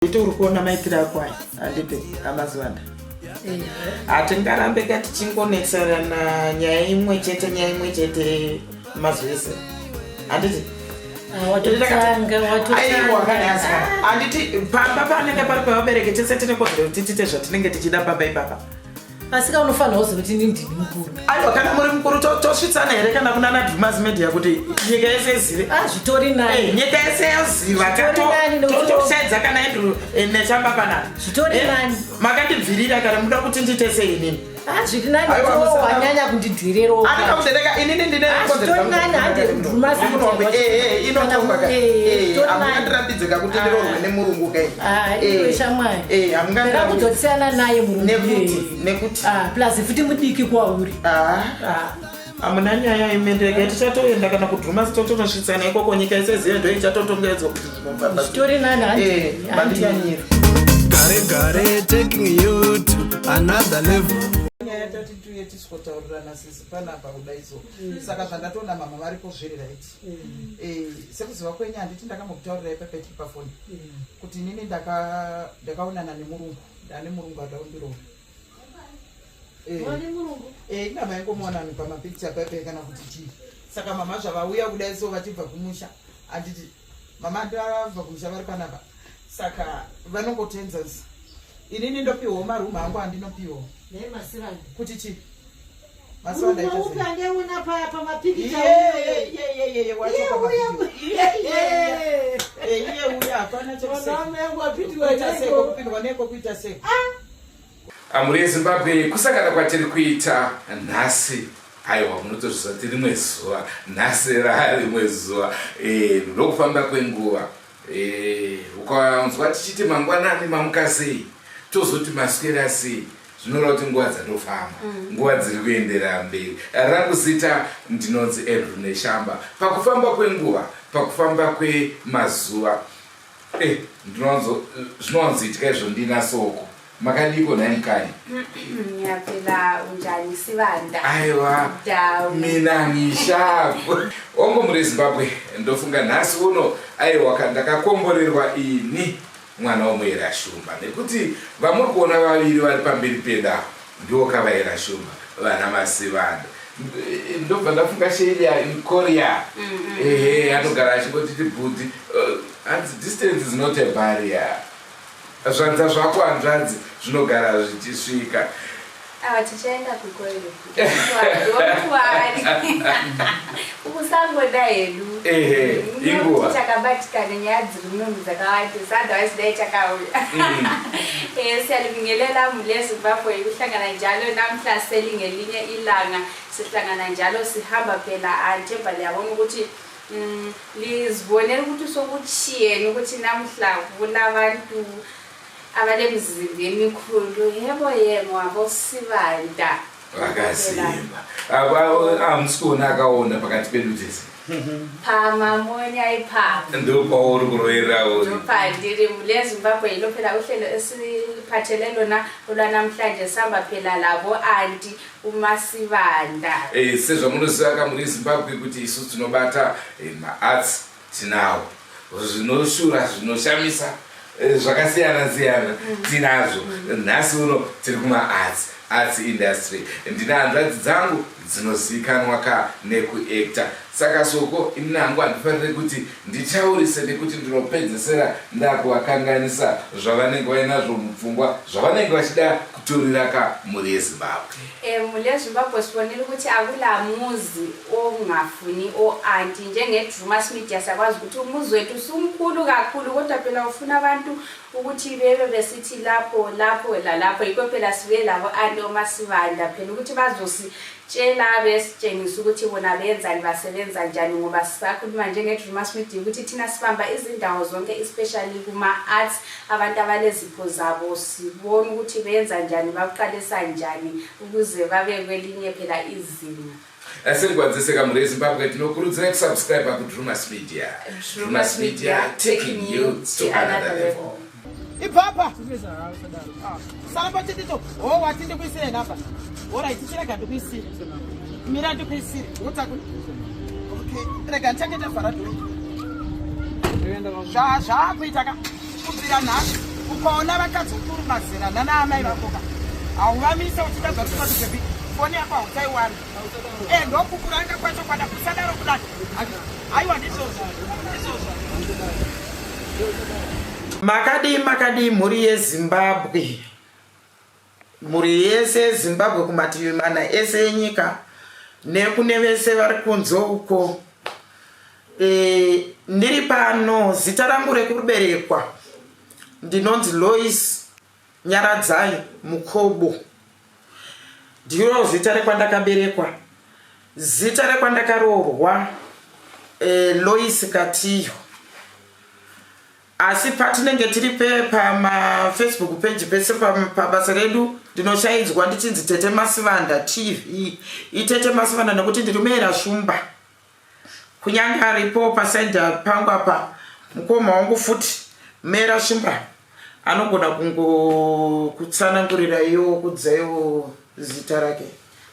Iti uri kuona maitiro ako aya handiti amazivanda hatingarambe ka tichingonetserana nyaya imwe chete nyaya imwe chete mazuva ese handiti aiwa kana asikana handiti pamba panenge pari pevabereki tese tine kodzero kuti tiite zvatinenge tichida pamba ipapa Asi ka unofanira kuziva kuti ini ndini mukuru. Aiwa kana muri mukuru tosvitsana here kana kuna naDrumas Media kuti nyika yese izive. Ah zvitori nani. Eh, nyika yese yoziva totoshaidza kana Andrew eh, nechamba panapa. Zvitori eh, nani. Makandibvirira kana muda kuti ndiite sei inini. Ah zviri nani wanyanya kundidherera. Andika kudhereka inini ndine ah, kodzero. Zvitori nani hande Drumas Media. Eh eh inotonga ka. Eh hamungandirambidze ka kuti ndiroorwe ah. nemurungu kai. Ah iwe shamwari. Eh hamungandirambidze. Ndakutosiyana naye murungu. Nekuti nekuti ah plus futi mudiki kwauri. Ah. Ah. Hamuna nyaya imi ndege tichatoenda kana kudrumas totonosvitsana ikoko nyika yese zive ndo ichatotongedzwa kuti zvinofamba. Zvitori nani handi. Eh mandiyanyira. Gare gare taking you to another level. Nyaya tati tuye tisvotaurirana sisi panapa kudai so. Saka zvandatoona mama varipo zviri right. Eh, sekuziva kwenyu handiti ndakambokutaurirai pepe tiri pafoni kuti inini ndakaonana nemurungu ndane murungu ada kundiroora eh. eh, ina vaingomuonani pamapicture pepe kana kuti chii saka mama zvavauya kudai so vachibva kumusha handiti mama ndavabva kumusha vari panapa saka vanongotenzesa inini ndopiwawo marumu angu andinopiwawo kuti chii Ukandeona paya pamapikicha Amuri yeZimbabwe kusangana kwatiri kuita nhasi aiwa munotozviziva kuti rimwe zuva nhasi rarimwe zuva eh, ndokufamba kwenguva eh, ukanzwa tichiti mangwanani mamuka sei tozoti maswera sei zvinoreva kuti nguva dzatofamba mm. nguva dziri kuenderera mberi rangu zita ndinonzi andrew neshamba pakufamba kwenguva pakufamba kwemazuva eh, zvinowanzoitika izvo ndina soko makadiko nhai mukanya ngiyaphila unjani sibanda aiwa mina ngishapo ongo muri zimbabwe ndofunga nhasi uno aiwa ndakakomborerwa ini mwana womuera shumba nekuti vamuri kuona vaviri vari pamberi pedu ava ndiwo kavaera shumba vana masivanda ndobva ndafunga shelia in korea ehe anogara achingotiti bhudhi eh, hanzi distance is not a barrier zvanza zvako hanzvadzi zvinogara zvichisvika Awa tichaenda kukorefu. Don't worry. Ukusangoda hedu. Ehe, inguva. Takabatikana nyaya dziri muno dzakawandisa otherwise dai takauya. Mm. Eh siyalibingelela mule Zimbabwe ukuhlangana njalo namhla selingelinye ilanga sihlangana njalo sihamba phela anthemba liyabona ukuthi mm, lizibonela ukuthi sokutshiyene ukuthi namhla kulabantu Abalemizimba emikhulu yebo yebo abosibanda. Vakasimba. Amusikuona akaona pakati pedu tese. Pamamonya ipapo. Ndopauri kuroera uri. Ndopandiri mule Zimbabwe yilo phela uhlelo esiphathele lona olwanamhlanje sihamba phela labo anti uMasibanda. Eh sezvamunoziva ka muri Zimbabwe kuti isu tinobata eh, maarts Tinawo zvinoshura zvinoshamisa eh, zvakasiyana siyana mm. tinazvo mm. nhasi uno tiri kumaarts arts industry ndine hanzvadzi dzangu dzinozivikanwa ka nekuacta saka soko ini hangu handifanire kuti nditaurise nekuti ndinopedzesera ndakuvakanganisa zvavanenge vainazvo mupfungwa zvavanenge vachida kutorera ka mhuri yezimbabwe Eh, mhuri yezimbabwe sibonile ukuthi akula muzi ongafuni o-anti njenge-drumas media siyakwazi ukuthi umuzi wethu usumkhulu kakhulu kodwa phela ufuna abantu ukuthi bebe besithi lapho lapho lalapho yikho phela sibuye labo anti omasibanda phela ukuthi bazositshela besitshengisa ukuthi bona benzani basebenza njani ngoba sisakhuluma njenge-drumas media ukuthi thina sibamba izindawo zonke especially kuma-arts abantu abalezipho zabo sibone ukuthi benza njani bakuqalisa njani ukuze babe kwelinye phela izinga. Senguva kamuri yezimbabwe tinokurudzira kusubscribe kudrumas media. Drumas Media taking you to another level. Ibvapa samba titito ho wati ndikuisire nhapa orit chirega ndikuisire mira ndikuisire wotaku okay rega ndichangeta vhara dhoi zvaakuita ka kubvira nhasi. Ukaona vakadzi ukuru mazera nana amai vako ka hauvamise uchiita zvatisati bebi foni yako hauchaiwana. Eh, ndokukuranga kwacho kwada kusadaro kudai. Aiwa ndizvozvo. Ndizvozvo. Makadii makadii mhuri yeZimbabwe. Mhuri yese yeZimbabwe kumativi mana ese enyika nekune vese vari kunze uko. E, ndiri pano zita rangu rekuberekwa ndinonzi Lois Nyaradzai Mukobo. Ndiro zita rekwandakaberekwa. Zita rekwandakaroorwa e, Lois Katiyo. Asi patinenge tiri pamafacebook page pese pabasa redu ndinoshaidzwa ndichinzi Tete Masivanda TV. Itete Masivanda nekuti ndiri muera Shumba. Kunyange aripo pasaidi pangu apa mukoma wangu futi Mera Shumba anogona kungokutsanangurira iwo kudzaiwo zita rake.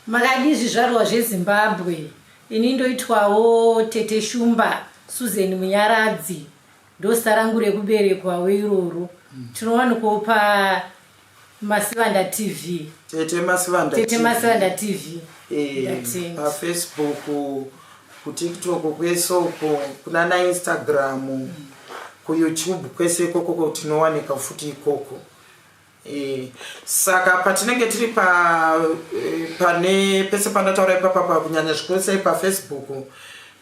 Makadii zvizvarwa zveZimbabwe? Ini ndoitwawo Tete Shumba Susan Munyaradzi. Ndozita rangu rekuberekwawo iroro. Tinowanikwawo pa Masivanda TV. Tete Masivanda Tete Masivanda TV. Eh, paFacebook, kuTikTok kwese uko, kunana Instagram, kuYouTube kwese ikoko tinowanika futi ikoko. E, saka patinenge tiri pa eh, pane pese pandataura ipapa pa kunyanya zvikuru sei pafacebook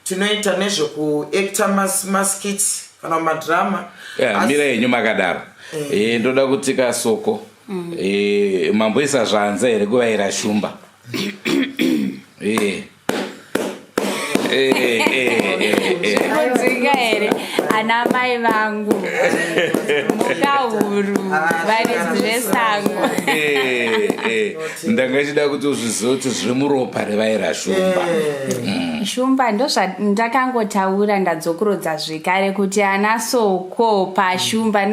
tinoita nezvekuacta maskits kana madrama yeah, mira yenyu makadaro eh. E, ndoda kuti kasoko mm. E, mamboisa zvanza here kuvaira shumba e. Eh, eh, eh, Zvikunzwika here ana mai vangu mhuka huru varidzi vesango. Ndanga chida kuti uzvizive kuti zviri muropa revaira shumba. Shumba ndozvandakangotaura ndadzokorodza zvekare kuti ana Soko pashumba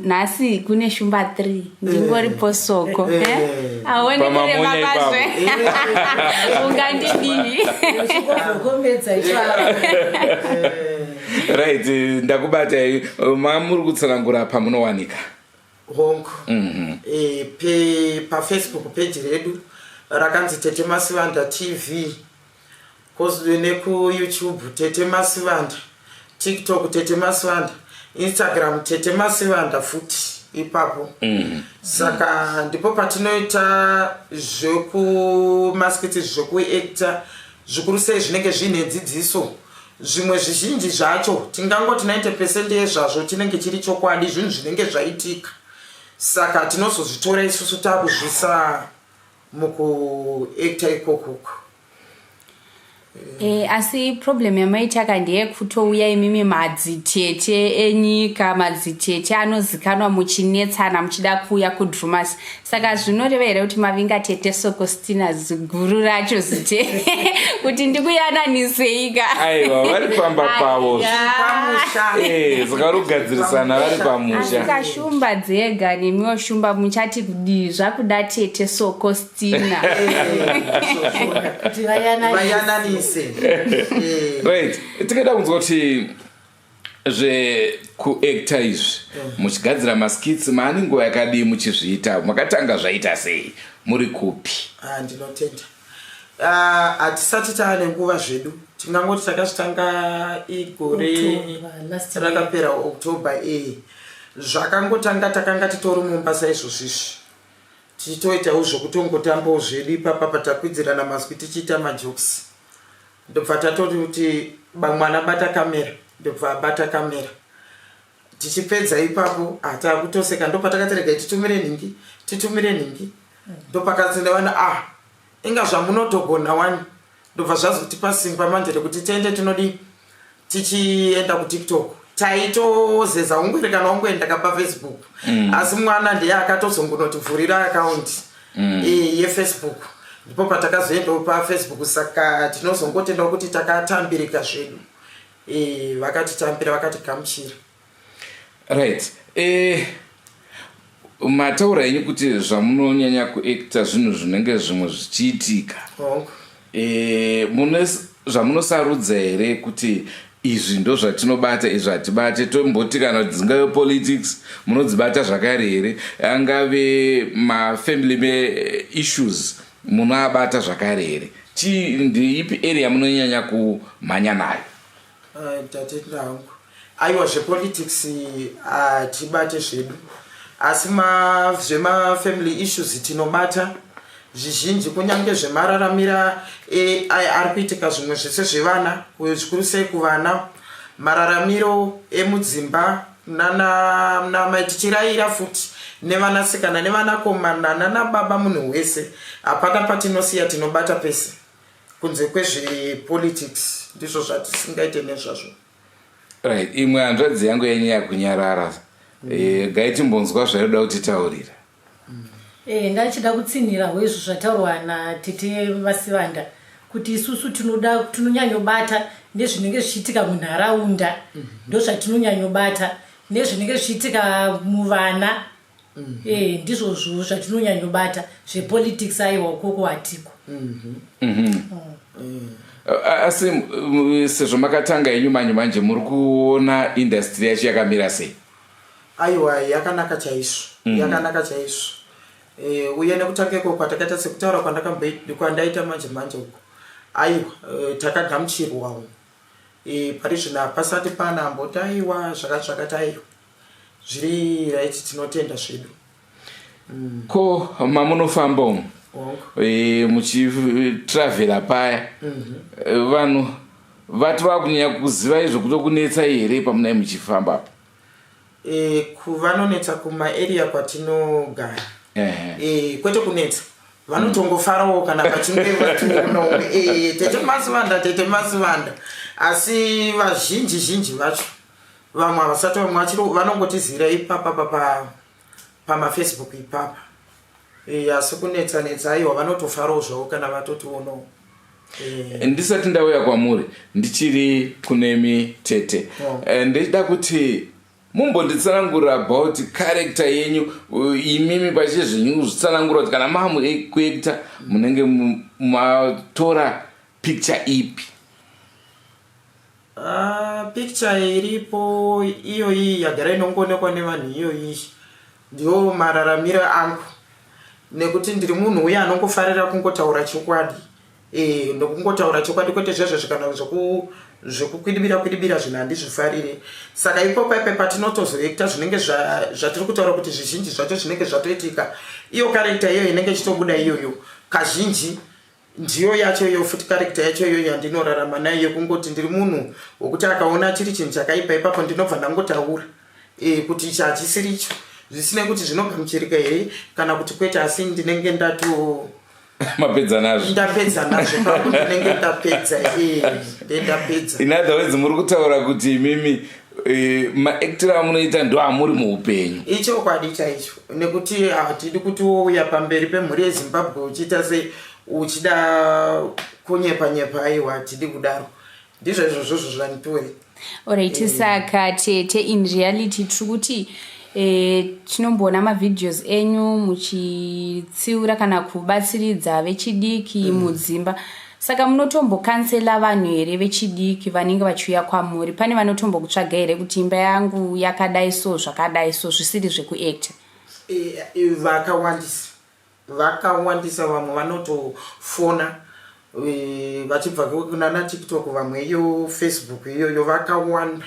nhasi kune shumba 3 ndingoripo soko eh. eh? aone kurema kwazve ungandidii right ndakubatai mamuri kutsanangura pamunowanika hongu mm -hmm. e, pafacebook page redu rakanzi tete masivanda tv Kozve nekuYouTube Tete Masivanda, TikTok Tete Masivanda, Instagram Tete Masivanda futi ipapo. Mm. Saka ndipo patinoita zvekumaskiti zvekuacta zvikuru sei zvinenge zviine dzidziso zvimwe zvizhinji zvacho tingangoti 90 percent yezvazvo chinenge chiri chokwadi zvinhu zvinenge zvaitika saka tinozozvitora isusu takuzvisa mukuacta ikokoko E, asi problem yamaitaka ndeyekutouya imimi madzitete enyika madzitete anozikanwa muchinetsana muchida kuuya kudrumas saka zvinoreva here kuti mavinga tete sokostina ziguru racho zite kuti ndikuyananiseika aiwa vari pamba pavo eh, saka vari kugadzirisana vari pamusha asika shumba dzega nemiwo shumba muchati kudii zvakuda tete sokostina Tina. Kuti vayananise. Right. Tikada kunzwa kuti zvekuacta izvi muchigadzira maskits maani nguva yakadii muchizviita makatanga zvaita sei muri kupi? Ah, ndinotenda. Ah, hatisati taane nguva zvedu tingangoti takazvitanga igore rakapera October e zvakangotanga takanga titori mumba saizvozvizvi tichitoitawo zvokutongotambawo zvedu ipapa patakwidzirana mazwi tichiita majokes ndobva tatoti kuti mwana bata kamera ndobva abata kamera tichipedza ipapo hatakutoseka ndopatakati regai titumire nhingi titumire nhingi ndopakatsinda vana ah inga zvamunotogona wani ndobva zvazotipa simba manje rekuti tiende tinodii tichienda kutiktok taitozeza ungwere kana ungoenda ka pafacebook mm. asi mwana ndiye akatozongonotivhurira akaundi mm. e, yefacebook ndipo patakazoendawo pafacebook saka tinozongotendawo kuti takatambirika zvedu e, vakatitambira vakatigamuchira right e, mataura henyu kuti zvamunonyanya kuacta zvinhu zvinenge zvimwe zvichiitika e, mune zvamunosarudza here kuti Izvi ndozvatinobata, izvi hatibate. Tomboti kana kuti dzingave politics, munodzibata zvakare here? Angave mafamily issues, munoabata zvakare here? Chii, ndeipi area munonyanya kumhanya nayo? Tatenda hangu. Aiwa, zvepolitics hatibate zvedu, asi zvemafamily issues tinobata zvizhinji, kunyange zvemararamira ari kuitika, zvimwe zvese zvevana, zvikuru sei kuvana, mararamiro emudzimba nanamai, tichirayira futi nevanasikana nevanakomana nanababa, munhu wese. Hapana patinosiya, tinobata pese kunze kwezvepolitics, ndizvo zvatisingaite nezvazvo. Right, imwe hanzvadzi yangu yanyanya kunyarara. Ngaitimbonzwa zvainoda kutitaurira. Ndachida kutsinhirawo izvo zvataurwa natete Vasivanda kuti isusu tinoda tinonyanyobata nezvinenge zvichiitika munharaunda, ndozvatinonyanyobata, nezvinenge zvichiitika muvana. Ndizvozvo zvatinonyanyobata. Zvepolitics, aiwa, ukoko hatiko. Asi sezvo makatanga henyu manje manje, muri kuona industry yacho yakamira sei? Aiwa, yakanaka chaizvo. Yakanaka chaizvo. Uye nekutanga iko kwatakaita, sekutaura kwandaita manje manje uko, aiwa, takagamuchirwawo. Pari zvino hapasati pana amboti aiwa zvakati zvakati. Aiwa, zviri right, tinotenda zvedu. Ko mamunofamba umu, muchitravhera paya, vanhu vati vakunyanya kuziva izvo kutokunetsai here pamunai muchifamba apo? Vanonetsa kumaarea kwatinogara. Kwete kunetsa, vanotongofarawo kana vachinge vationawo, "Tete Masivanda, tete Masivanda." Asi vazhinji zhinji vacho, vamwe havasati, vamwe vachiri vanongotizira ipapa pamafacebook ipapa. Asi kunetsa netsa, aiwa, vanotofarawo zvavo kana vatotionawo. Ndisati ndauya kwamuri, ndichiri kunemi tete. Ndichida kuti mumbonditsanangurira about character yenyu imimi pachezvenyu, zvitsanangura kuti kana mamukuacta munenge matora picture ipi? Picture iripo iyoyi yagara inongoonekwa nevanhu iyoyi, ndiwo mararamiro angu, nekuti ndiri munhu uye anongofarira kungotaura chokwadi, nokungotaura chokwadi, kwete zvezvo kana zvekukwidibira kwidibira, zvinhu handizvifarire. Saka ipopo ipe patinotozoacta zvinenge zvatiri kutaura kuti zvizhinji zvacho zvinenge zvatoitika, iyo character iyoyo inenge ichitobuda iyoyo kazhinji ndiyo yacho iyo futi character yacho iyoyo yandinorarama nayo, yekungoti ndiri munhu wekuti akaona chiri chinhu chakaipa ipapo ndinobva ndangotaura kuti ichi hachisiricho, zvisinei kuti zvinogamuchirika here kana kuti kwete, asi ndinenge ndato Mapedza nazvo. Ndapedza nazvo pangu, ndinenge ndapedza, ndendapedza. In other words, muri kutaura kuti imimi maactiro amunoita ndo amuri muupenyu? Ichokwadi chaicho, nekuti hatidi kuti wouya pamberi pemhuri yeZimbabwe uchiita sei, uchida kunyepa nyepa. Aiwa, hatidi kudaro. Ndizvo izvozvozvo zvanditori. Alright, saka tete, in reality tiri kuti tinomboona mavideos enyu muchitsiura kana kubatsiridza vechidiki mudzimba. Saka munotombocounsela vanhu here, vechidiki vanenge vachiuya kwamuri? Pane vanotombokutsvaga here kuti imba yangu yakadai so, zvakadai so, zvisiri zvekuacta? Vakawandisa, vakawandisa. Vamwe vanotofona vachibva kunana TikTok, vamwe iyo Facebook iyoyo, vakawanda.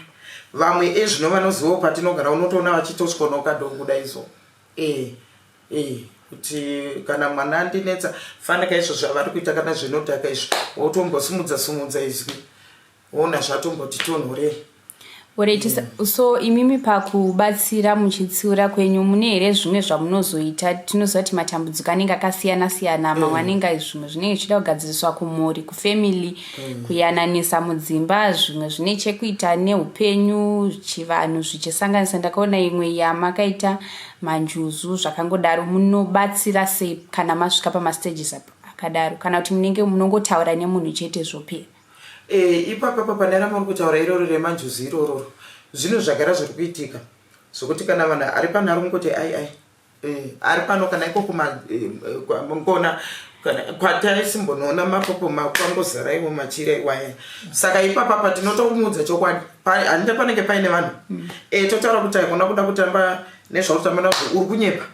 Vamwe ezvino vanozivawo patinogara, unotoona vachitoswonoka dongudaiso kuti kana mwana andinetsa, fanika izvo zvavari kuita kana zvinodhaka izvo, wotombosimudza simudza izwi, ona zvatomboti tonhorei. Alright, so imimi pakubatsira muchitsiura kwenyu, mune here zvimwe zvamunozoita? Tinoziva kuti matambudziko anenge akasiyana siyana, mamwe anenge zvimwe zvinenge zvichida kugadziriswa kumhuri, kufamily, kuyananisa mudzimba, zvimwe zvine chekuita neupenyu, chivanhu zvichisanganisa. Ndakaona imwe yamakaita manjuzu, zvakangodaro. Munobatsira sei kana masvika pamastages akadaro, kana kuti munenge munongotaura nemunhu chete zvopera? Ipapapa pane ramuri kutaura iroro remanjuzu irororo, zvinhu zvagara zviri kuitika, zvokuti kana vanhu ari panharo mungoti ai ai. Eh, ari pano kana iko kumangona eh, eh, kwataisimbonoona mapopo makwangozara iwo machira iwaya saka ipapa patinotomuudza chokwadi handita panenge paine vanhu mm. e, totaura kuti haikona kuda kutamba nezvauri kutamba nazvo uri kunyepa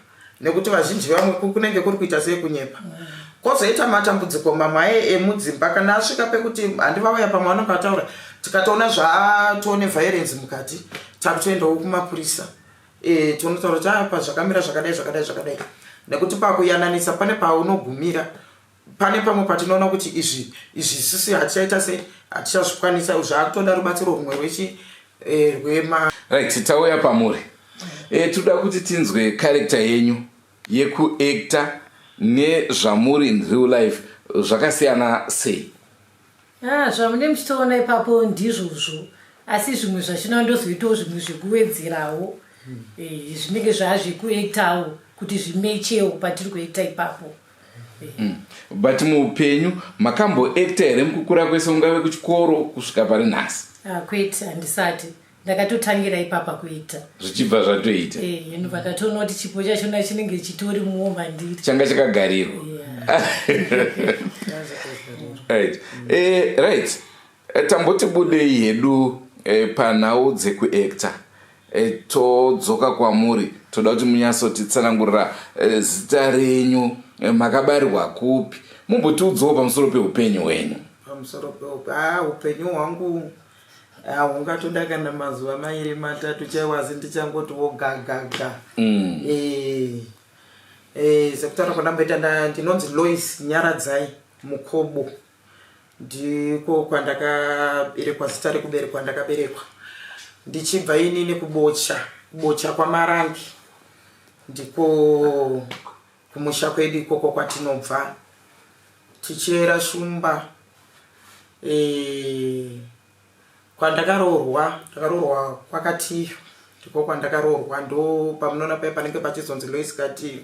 nekuti vazhinji vamwe kunenge kuri kuita sei kunyepa mm. kwozoita matambudziko mamwe aye emudzimba kana asvika pekuti handivauya pamwe vanonge vataura tikatoona zvatone violence mukati takutoendawo kumapurisa e, tinotaura kuti apa ah, zvakamira zvakadai zvakadai zvakadai nekuti pakuyananisa pane paunogumira pane pamwe patinoona kuti izvi izvi isusu hatichaita sei hatichazvikwanisa zvakutoda rubatsiro rumwe rwechi e, rwema right tauya pamuri e, tinoda kuti tinzwe karekta yenyu yekuacta nezvamuri in real life zvakasiyana sei Ah, zvamune muchitoona ipapo ndizvozvo asi zvimwe zvachona ndozoitawo zvimwe zvekuwedzerawo hmm. eh, zvinenge zvazvekuektawo kuti zvimechewo patiri kuekta ipapo eh. hmm. But muupenyu makamboekta here mukukura kwese ungave kuchikoro kusvika pari nhasi? Ah, kwete handisati ndakatotangira ipapa kuita zvichibva zvatoita eh, ndobva ndatoona kuti chipo chachona chinenge chitori muwo mandiri changa chakagarirwa right eh, right eh, tamboti budei hedu eh, panhau dzekuacta eh, todzoka kwamuri toda kuti munyatsotitsanangurira eh, zita renyu eh, makabarirwa kupi mumbotiudzawo pamusoro peupenyu hwenyu pamusoro peupenyu ah, hwangu Haungatoda kana mazuva mairi matatu chaiwo asi ndichangoti wogagaga mm. e, e, sekutaura kwandamboita ndinonzi Lois Nyaradzai Mukobo ndiko kwandakaberekwa zita rekuberekwa ndakaberekwa ndichibva inini kubocha kubocha kwamarangi ndiko kumusha kwedu ikoko kwatinobva tichiera shumba e, kwandakaroorwa ndakaroorwa kwakatiyo ndiko kwandakaroorwa ndo pamunoona paye panenge pachizonzi lois katiyo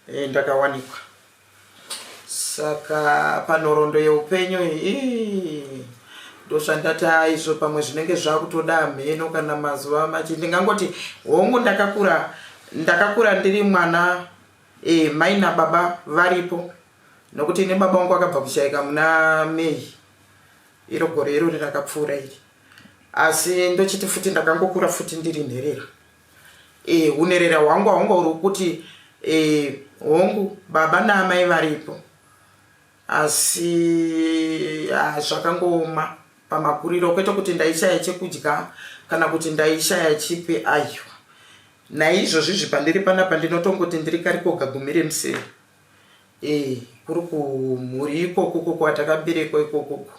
e, ndakawanikwa saka panhoroondo yeupenyu iyi ndozvandati aizvo pamwe zvinenge zvakutoda mheno kana mazuva machi ndingangoti hongu ndakakura ndakakura ndiri mwana e, mai nababa varipo nokuti ini baba vangu vakabva kushaika muna may iro gore irori rakapfuura iri asi ndochiti futi ndakangokura futi ndiri nherera e, unerera hwangu hwanga uri kuti e, hongu baba naamai varipo asi ah, zvakangooma pamakuriro kwete kuti ndaishaya chekudya kana kuti ndaishaya chipi aiwa naizvozvizvi pandiri panapa ndinotongoti ndiri karikoga gumi remuseri e, kuri kumhuri ikoko koko kwatakaberekwa ikokoko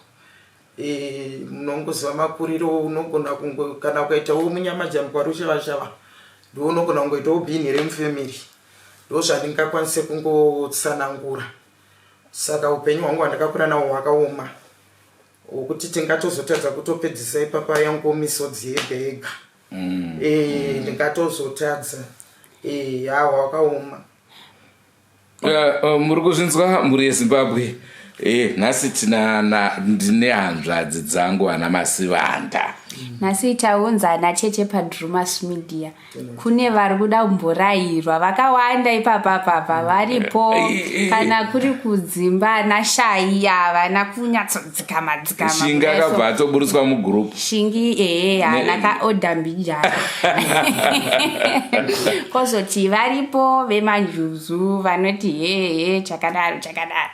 e, munongoziva makuriro unogona kungo kana ukaitawo munyama jambwa rushavashava ndiwo unogona kungoitawo bhini remufamily ndozvandingakwanise kungotsanangura saka upenyu hwangu hwandakakura nawo hwakaoma hwokuti tingatozotadza kutopedzisa ipapa yangu misodzi yega yega mm. e, ndingatozotadza e, ha hwakaoma uh, muri kuzvinzwa mhuri yezimbabwe e, nhasi tinana ndine hanzvadzi dzangu ana masivanda nhasi taunza ana cheche padrumas media kune vari kuda kumborayirwa vakawanda ipapapapa varipo eh, eh, kana kuri kudzimba ana shayi havana kunyatsodzikama dzikama shingi akabva atoburitswa mugroup shingi ehe haana kaoda mbijana kozoti varipo vemanjuzu vanoti hehe chakadaro chakadaro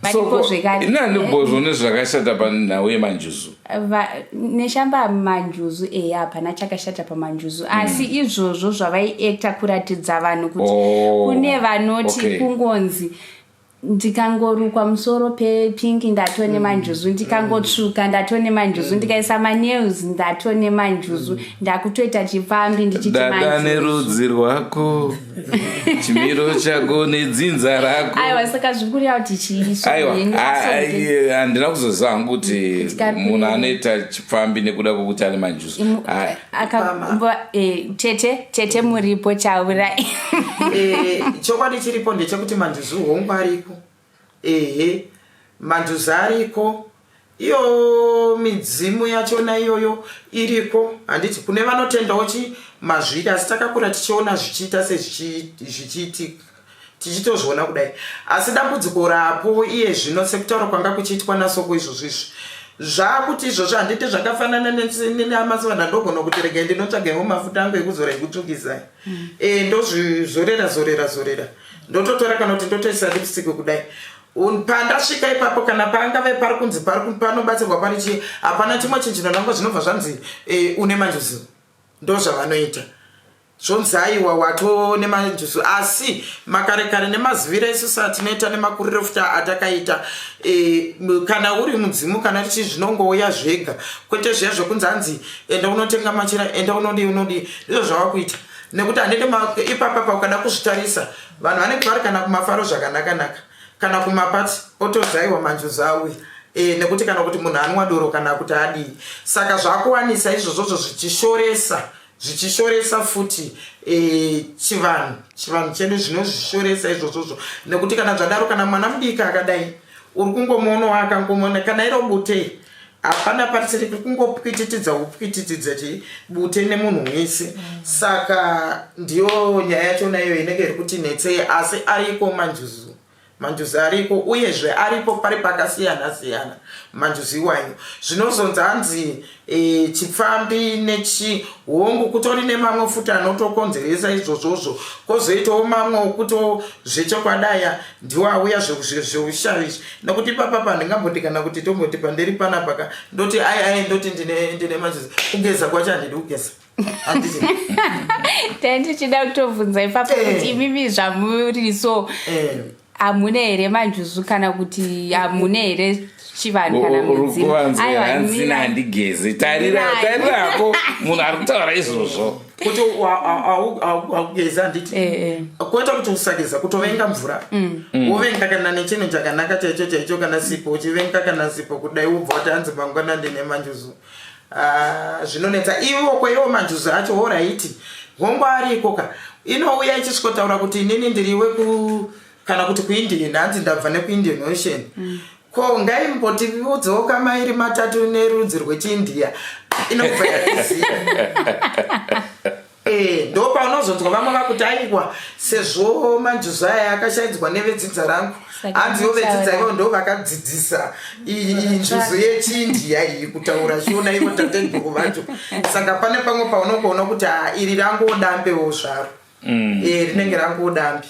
varipo zvekare ini handibozvo nezvakashata panhau yemanjuzu neshamba manjuzu ehe hapana chakashata pamanjuzu asi mm. izvozvo zvavaiekta kuratidza vanhu kuti oh, kune vanoti okay. kungonzi ndikangorukwa musoro pepink ndatone mm. manjuzu ndikangotsvuka ndatone manjuzu mm. ndikaisa manails ndatone manjuzu mm. ndakutoita chipfambi ndichitidada nerudzi rwako chimiro chako nedzinza rako aiwa saka zviri kureva kuti chiiaiwa handina kuzoziva hangu kuti munhu anoita chipfambi nekuda kwokuti ane manjuzu eh, tete tete muripo chaurai eh, chokwadi chiripo ndechekuti manjuzu hongu ariko ehe manjuzu ariko iyo midzimu yachona iyoyo iriko handiti kune vanotendawo chi mazviri asi takakura tichiona zvichiita sezvichiitika tichitozviona kudai asi dambudziko rapo iye zvino sekutaura kwanga kuchiitwa nasoko izvozvo izvi zvakuti izvozvo handiti zvakafanana neamasivana ndogona kuti regai ndinotsvagaiwo mafuta angu ekuzora ekutsvukisai mm. e, ndozvizorera zorera zorera ndototora kana kuti ndotoisa lipstick kudai pandasvika ipapo kana pangave pari kunzi panobatsirwa pari chii hapana chimwe chinhu chinonangwa zvinobva zvanzi e, une manjuzu ndozvavanoita zvonzi aiwa wato nemanjuzu asi makare kare nemaziviro isusu atinoita nemakuriro futi atakaita e, kana uri mudzimu kana richii zvinongouya zvega kwete zviya zvekunzi hanzi enda unotenga machira enda unodii unodii ndizvo zvavakuita nekuti handidi ipapapa ukada kuzvitarisa vanhu vanenge vari kana kumafaro zvakanakanaka kana kumapati otonzi aiwa manjuzu auya e, nekuti kana kuti munhu anwa doro kana kuti adii saka zvakuwanisa izvozvozvo zvichishoresa zvichishoresa futi e, chivanhu chivanhu chedu zvinozvishoresa izvozvozvo nekuti kana zvadaro kana mwana mudiki akadai uri kungomuonawo akangomuona kana iro bute hapana parisiri kungopwititidza kupwititidza chi bute nemunhu wese saka ndiyo nyaya yachona iyo inenge iri kuti netsei asi ariko manjuzu Manjuzi ariko uyezve aripo pari pakasiyana siyana manjuzi iwayo zvinozonzi hanzi e, chipfambi nechi hongu kutori nemamwe futi anotokonzeresa izvozvozvo kozoitawo mamwe okuti zvechokwadi aya ndiwo auya zveushavi izvi nekuti ipapa pandingamboti kana kuti tomboti pandiri panapa ka ndoti ai ai ndoti ndine ndine manjuzi kugeza kwacho handidi kugeza Tandichida kutobvunza ipapo eh. kuti imimi zvamuri so eh. hamuna here manjuzu kana kuti hamuna here chivanhu kana mudzimuhanzina handigezi tarira tarirako munhu ari kutaura izvozvo kuti haugezi handiti eh, kwete kuti usageza kutovenga mvura mm. mm. wovenga kana nechinhu chakanaka chaicho chaicho kana sipo uchivenga kana sipo kudai wobva wati hanzi mangwana ndine manjuzu Ah, zvinonetsa ivo kwaiwo manjuzu acho horaiti hongu ariko ka inouya ichisvikotaura kuti inini ndiri weku kana kuti kuindian hanzi ndabva nekuindian ocean mm. ko ngaimbotiudzewo kamairi matatu nerudzi rwechiindia inobva yaziva Eh, ndopaunozonzwa vamwe vakuti aiwa sezvo manjuzu aya akashaidzwa nevedzinza rangu hanzi ivo vedzinza ivo ndo vakadzidzisa iyi njuzu yechindiya iyi kutaura shona ivo tatenduru vacho saka pane pamwe paunongoona kuti ha iri rangodambewo zvaro mm. eh, rinenge rangodambe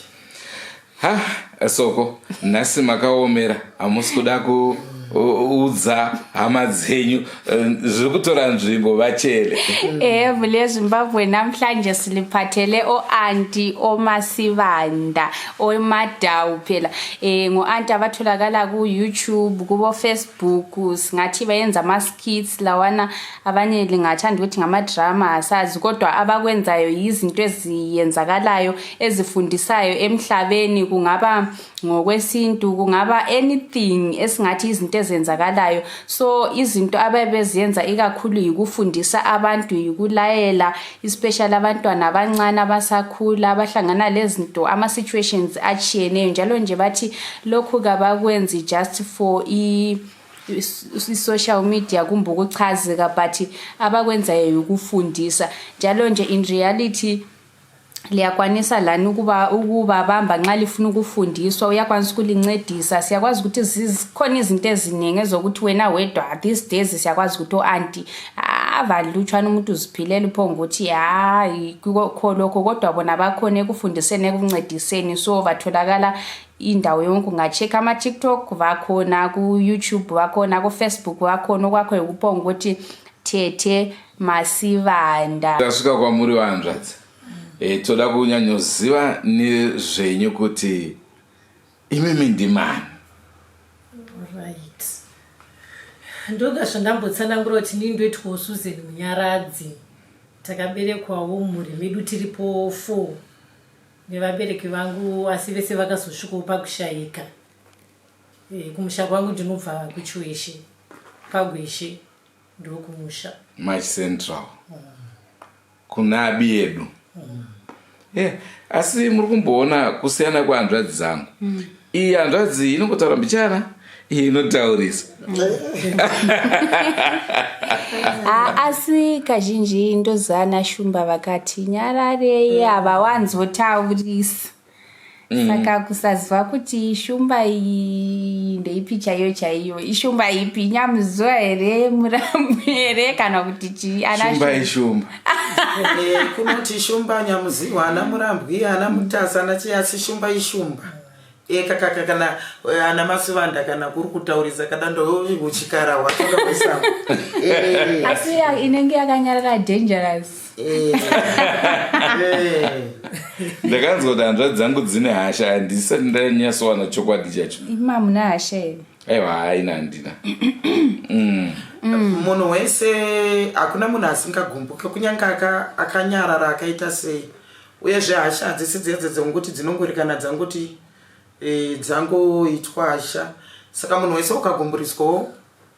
Ha, Soko, nhasi makaomera, hamusi kuda kuudza hama dzenyu eh, zviri kutora nzvimbo vachele. Eh, vule Zimbabwe namhlanje siliphathele o-anti oMasibanda oMadawu phela eh ngo-anti abatholakala ku-YouTube kubo-Facebook singathi bayenza ama-skits lawana abanye lingathanda ukuthi ngama-drama asazi kodwa abakwenzayo yizinto eziyenzakalayo ezifundisayo emhlabeni kungaba ngokwesintu kungaba anything esingathi izinto ezenzakalayo so izinto ababeziyenza ikakhulu yikufundisa abantu yikulayela especially abantwana abancane abasakhula abahlangana lezinto ama-situations atshiyeneyo njalo nje bathi lokhu kabakwenzi just for i i-social media kumbe ukuchazeka but abakwenzayo yikufundisa njalo nje in reality liyakwanisa lani ukuba ukubabamba nxa lifuna ukufundiswa uyakwanisa ukulincedisa siyakwazi ukuthi zikhona izinto eziningi ezokuthi wena wedwa these days siyakwazi ukuthi o-anti avalutshwana umuntu uziphilela uphonga ukuthi hayi kho lokho kodwa bona bakhona ekufundiseni ekuncediseni so batholakala indawo yonke unga-check ama-tiktok bakhona ku-youtube bakhona ku-facebook bakhona okwakho yikuphonga ukuthi tete masivanda tasvika kwamuri vahanzvadzi e, toda kunyanyoziva nezvenyu kuti imimi ndimani right ndoga zvandambotsanangura kuti ndini ndoitwawo susan munyaradzi takaberekwawo mumhuri medu tiripo four nevabereki vangu asi vese vakazosvikawo pakushayika e, kumusha kwangu ndinobva kuchiweshe pagweshe ndokumusha Mash Central mm. Kuna abi yedu mm. Yeah. Asi muri kumboona kusiyana kwehanzvadzi dzangu mm. Iyi hanzvadzi inongotaura mbichana Inotaurisa. Asi kazhinji ndozana Shumba vakati nyararei, havawanzotaurisa. Saka kusaziva kuti shumba iyi ndeipi chaiyo chaiyo, ishumba ipi, nyamuzuva here, muramu here, kana kuti chii? Ana Shumba ishumba. Kunoti shumba nyamuziwa, ana murambwi, ana mutasa, ana chii, asi shumba ishumba. Kakaka kana ana masivanda kana kuri kutaurisa kadando uchikara hwatoka hwesango. Asi inenge yakanyarara dangerous. Ndakanzwa kuti hanzvadzi dzangu dzine hasha, handisati ndanyatsowana chokwadi chacho. Ima muna hasha here? Aiwa, haina, handina. Munhu wese, hakuna munhu asingagumbuke, kunyange akanyarara akaita sei. Uyezve hasha hadzisi dzedze dzongoti dzinongori kana dzangoti dzangoitwa hasha. Saka munhu wese ukagumburiswawo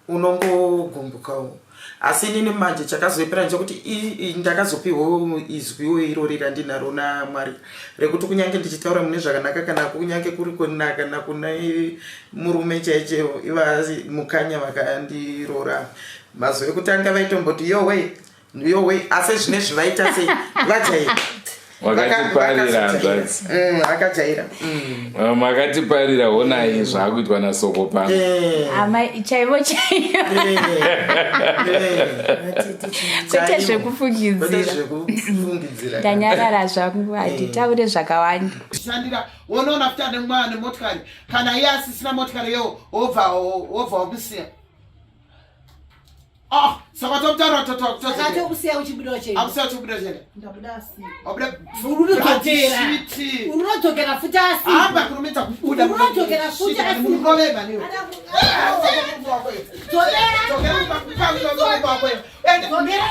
unongogumbukawo. Asi inini manje chakazoipira ndechekuti ndakazopiwawo izwiwo irori randinaro naMwari rekuti kunyange ndichitaura mune zvakanaka kana kunyange kuri kunaka kana kune murume chaichaiwo, iva mukanya vakandiroora mazuva ekutanga vaitomboti yowe yowe, asi zvinezvi vaita sei, vajaira. Wakatiparira hanzvadzi. Akajaira. Makatiparira, honai zvaakuitwa nasoko pano. Amai chaivo chaivo, kwete Kwete zvekufungidzira. Zvekufungidzira. Ndanyarara zvangu, handitaure zvakawanda. Shandira wonoona futi ane mwana nemotikari, kana iye asisina motikari iyo, wobva wamusiya. Ah, saka tokutaura. Akatokusiya uchibuda uchienda. Akusiya uchibuda uchienda. Ndabuda asi. Wabuda. Unodzokera. Shiti. Unodzokera futi asi. Hamba, kurumidza kubuda. Unodzokera futi asi. Murove maniwe. Dzokera.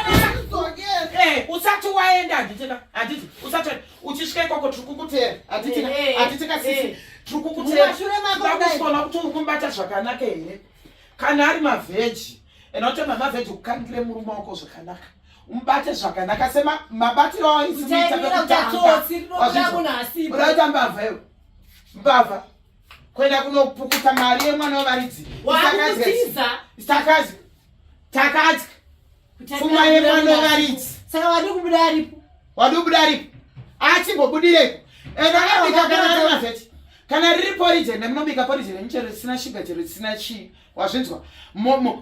Usati waenda, handitika, handiti usati uchisvika ikoko tiri kukutera, handitika? Handitika sisi, tiri kukutera. Mumashure mako kudai. Ndakusvona kuti uri kumubata zvakanaka here. Kana ari mavheji, enda utema mavheji, ukandire murume wako zvakanaka, umubate zvakanaka semabatiro awaisimuita. Utaimira uchatsotsi rinobuda munhu asipo. Udaita mbavha iwe, mbavha, kuenda kunopukuta mari yemwana wevaridzi. Wakutiza. Takadya, takadya pfuma yemwana wevaridzi. Saka wadi kubuda aripo. Wadi kubuda aripo, achimbobudireko, enda akabika. Kana ari mavheti, kana riri poriji, enda munobika poriji renyu chero risina shuga, chero risina chii, wazvinzwa?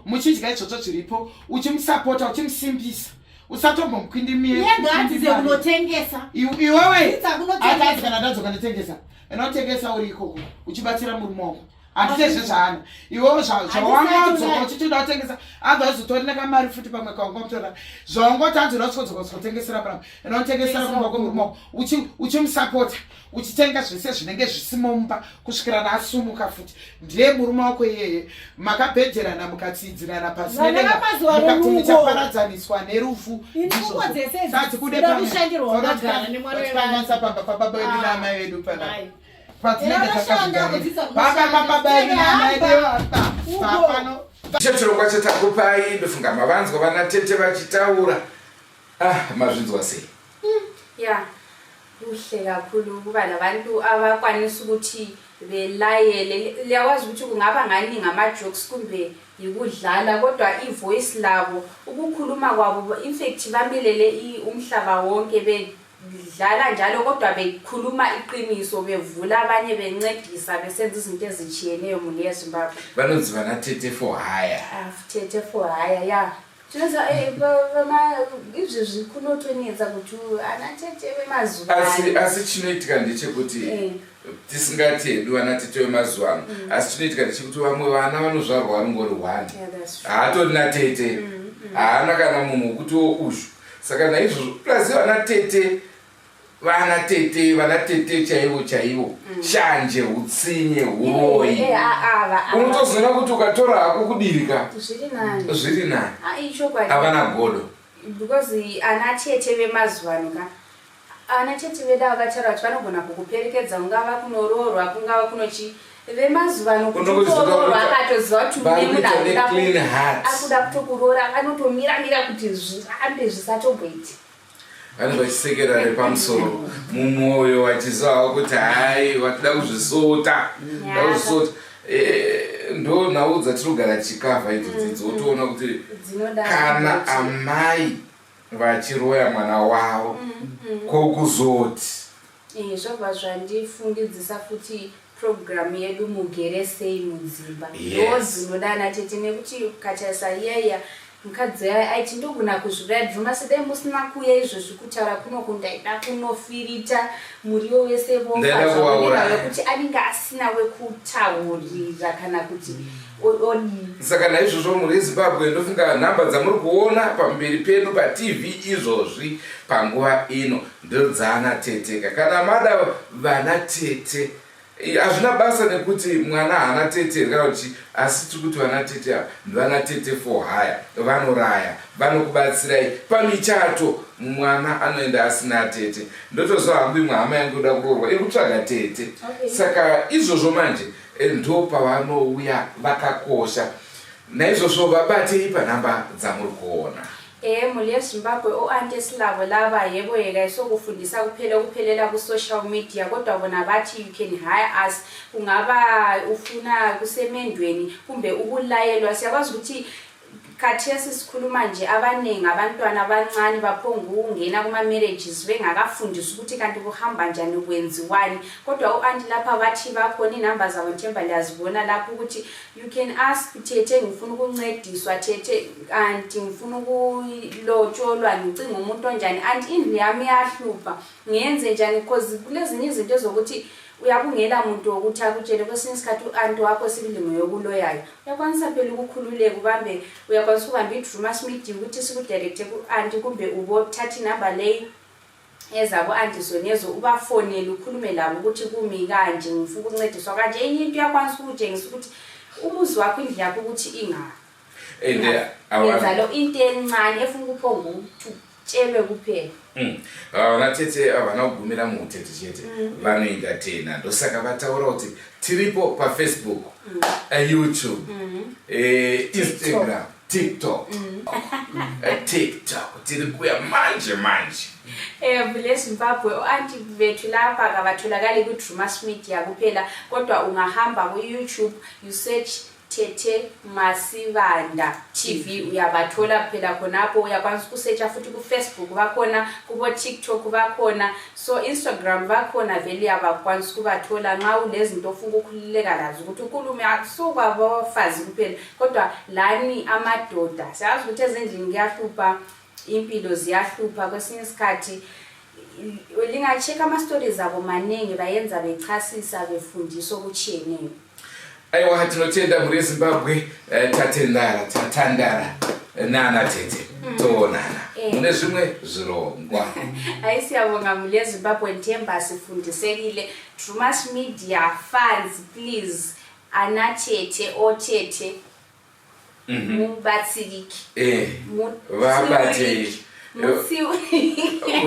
Muchidya izvozvo zviripo, uchimusapota, uchimusimbisa, usatombomukwindimie. Iye ngaadzidze kunotengesa. Iwewe. Dzidza kunotengesa. Atadzi kana ndadzoka ndotengesa, inotengesa uri ikoko uchibatsira murume wako, handite zvezvaana iwewe zvawangodzoka uchiti uda kutengesa, abva azotori nekamari futi pamwe kaungomutora zvaungoti anzoda kusvodzoka kuzotengesera panapa, inotengesera kumba kwemurume wako, uchimusapota, uchitenga zvese zvinenge zvisimo mumba kusvikira naasumuka futi. Ndiye murume wako iyeye, makabhejerana, mukatsidzirana pasi Vana nedenga, vamazuva ano mukati nungo. muchaparadzaniswa nerufu. Ini nungo dzese idzi dzinoda kushandirwa wakagara nemwana wevanhu. Tikanganisa pamba pababa vedu Ah. naamai vedu panapa Ai. patinenge Era vashanda takazvigarira. kudzidza Pamba kushanda. pababa vedu naamai vedu apa Ugo. pano. Icho chirongwa chatakupai, ndofunga mavanzwa vana tete vachitaura. Ah, mazvinzwa sei? Ya, kuhle kakhulu ukuba labantu abakwanisa ukuthi belayele. Liyakwazi ukuthi kungaba ngani ngama-jokes kumbe yikudlala, kodwa i-voice labo, ukukhuluma kwabo, in fact bamelele umhlaba wonke, bedlala njalo kodwa bekhuluma iqiniso, bevula abanye, bencedisa, besenza izinto ezitshiyeneyo muni yeZimbabwe. Vanonzi vana tete for hire. Ah, tete for hire, ya. Tinoza izvezvi kunotonetsa kuti ana tete vemazuva Asi ano. asi chinoitika ndechekuti tisingati hedu vana tete vemazuva ano, asi chinoitika ndechekuti vamwe vana vanozvarwa vanongori one. Yeah, that's true. Haatorina tete, haana kana munhu wekutiwo uzhu. Saka naizvozvo plus vana tete, vana tete chaivo chaivo, shanje, utsinye, uroyi. Ava Unotozoona kuti ukatora hako kudirika zviri nani. Zviri nani. Ah, ichokwadi. Havana godo. Because ana tete vemazuva ano ka, ana tete vedu vakataura kuti vanogona kukuperekedza, kungava kunoroorwa, kungava kunochi. Vemazuva ano kuti Unongoziva utoroorwa kuti akatoziva kuti une vari munhu kuita akuda neclean heart. Akuda kutokuroora, anotomiramira kuti zvirambe, zvisatomboiti. Vanenge vachisekera nepamusoro, mumwoyo vachizivawo kuti hai, vatida kuzvisota, da kuzvisota. Ndo nhau dzatinogara tichikavha idzodzi mm, dzotoona mm. kuti kana amai vachiroya mwana wavo mm, ko kuzoti eh, zvobva zvandifungidzisa futi program yedu mugere sei mudzimba ndo dzinoda ana tete nekuti ukatarisa iyaiya mukadzi aya aiti ndogona kuzviuraya drumasi dai musina kuuya izvozvi kutaura kunoku ndaida kunofirita muriwo wese vofaewekuti anenge asina wekutaurira kana kuti odii saka naizvozvo mhuri yezimbabwe ndofunga nhamba dzamuri kuona pamberi pedu patv izvozvi panguva ino ndodzana teteka kana mada vana tete Hazvina basa nekuti mwana haana tete here kana kuti asi tiri kuti vana tete ava ndivana tete for hire vanoraya vanokubatsirai pamichato mwana anoenda asina tete ndotoziva hangu imwe hama yangu yoda kuroorwa iri kutsvaga tete okay. Saka izvozvo manje eh, ndo pavanouya vakakosha naizvozvo vabatei panhamba dzamuri kuona. Ehe mhuri yeZimbabwe oAunty esilabo laba yebo yeka isokufundisa kuphela okuphelela ku-social media kodwa bona bathi you can hire us kungaba ufuna kusemendweni kumbe ukulayelwa siyakwazi ukuthi khathesi sikhuluma nje abaningi abantwana abancane baphongukungena kuma-marriages bengakafundisi ukuthi kanti kuhamba njani kwenziwani kodwa u-anti lapha bathi bakhona inamba zabo ngithemba liyazibona lapho ukuthi You can ask thethe ngifuna ukuncediswa thethe anti ngifuna ukulotsholwa ngicinga umuntu onjani anti indlu yami iyahlupha ngiyenze njani because kulezinye izinto ezokuthi uyakungela muntu wokuthi akutshele kwesinye isikhathi u-anti wakho sibili nguyokuloyayo uyakwanisa phela ukukhululeka ubambe uyakwanisa ukubamba i-drumas media ukuthi sikudirecte ku-anti kumbe ubothatha inamba leyi ezabo anti zonezo ubafonele ukhulume labo ukuthi kumi kanje ngifuna ukuncediswa kanje enye into uyakwanisa ukutshengisa ukuthi umuzi wakho indlu yakho ukuthi ingaphi And yenza lo into encane efuna ukuphonga ukuthi utshelwe kuphela. Vana tete havana kugumira muutete chete mm. vanoenda tena ndosaka vataura kuti tiripo pafacebook mm. Eh, youtube mm. eh, instagram tiktok mm. Eh, tiktok tiri kuya manje manje Eh vule Zimbabwe oanti bethu lapha kabatholakali ku Drumas Media kuphela kodwa ungahamba ku YouTube you search Tete Masibanda TV uyabathola phela khonapho uyakwanisa ukusetsha futhi ku Facebook bakhona kubo TikTok bakhona so Instagram bakhona vele uyabakwanisa ukubathola nxa ulezinto ofuna ukukhululeka lazo ukuthi ukhulume akusukwabafazi kuphela kodwa lani amadoda siyazi ukuthi ezindlini kuyahlupha impilo ziyahlupha kwesinye isikhathi linga-check ama-stories abo maningi bayenza bechasisa befundisa okutshiyeneyo. Aiwa tinotenda mhuri yeZimbabwe eh, tatendara tatandara eh, nana tete mm. toonana eh. mune zvimwe zvirongwa. Hayi siyabonga mhuri yeZimbabwe nthemba sifundisekile Drumas Media fans please ana tete otete mhm. mubatsirike eh, vabatei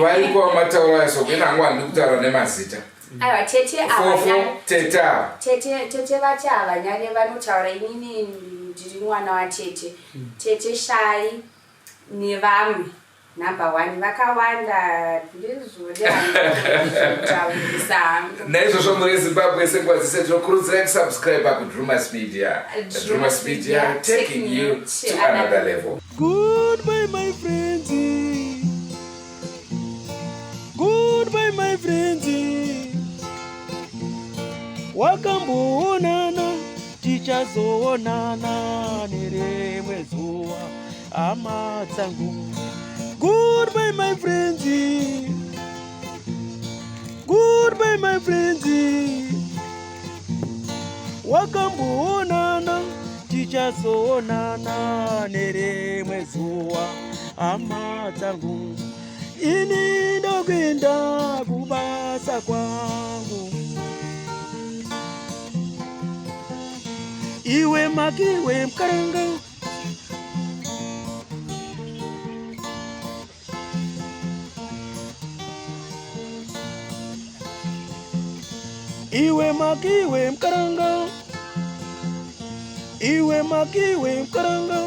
variko vamataura ayo sokuenda hangu handidi kutaura nemazita aiwa tete tete ava tete vati havanyare vanotaura inini ndiri mwana watete tete shai nevamwe Number one vakawanda ndizvotaurisa hangu. Naizvozvo mhuri yeZimbabwe senguva dzese tinokurudzirai kusubscribe kuDrumas Media. Drumas Media taking you to another level. Goodbye my friends. Goodbye my friends. Wakamboonana tichazoonana nerimwe zuva. Hama dzangu. Goodbye my friends. Goodbye my friends. Wakamboonana tichazoonana nerimwe zuva hama dzangu. Ini ndokuenda kubasa kwangu. Iwe makiwe mkaranga Iwe makiwe mkaranga Iwe makiwe mkaranga.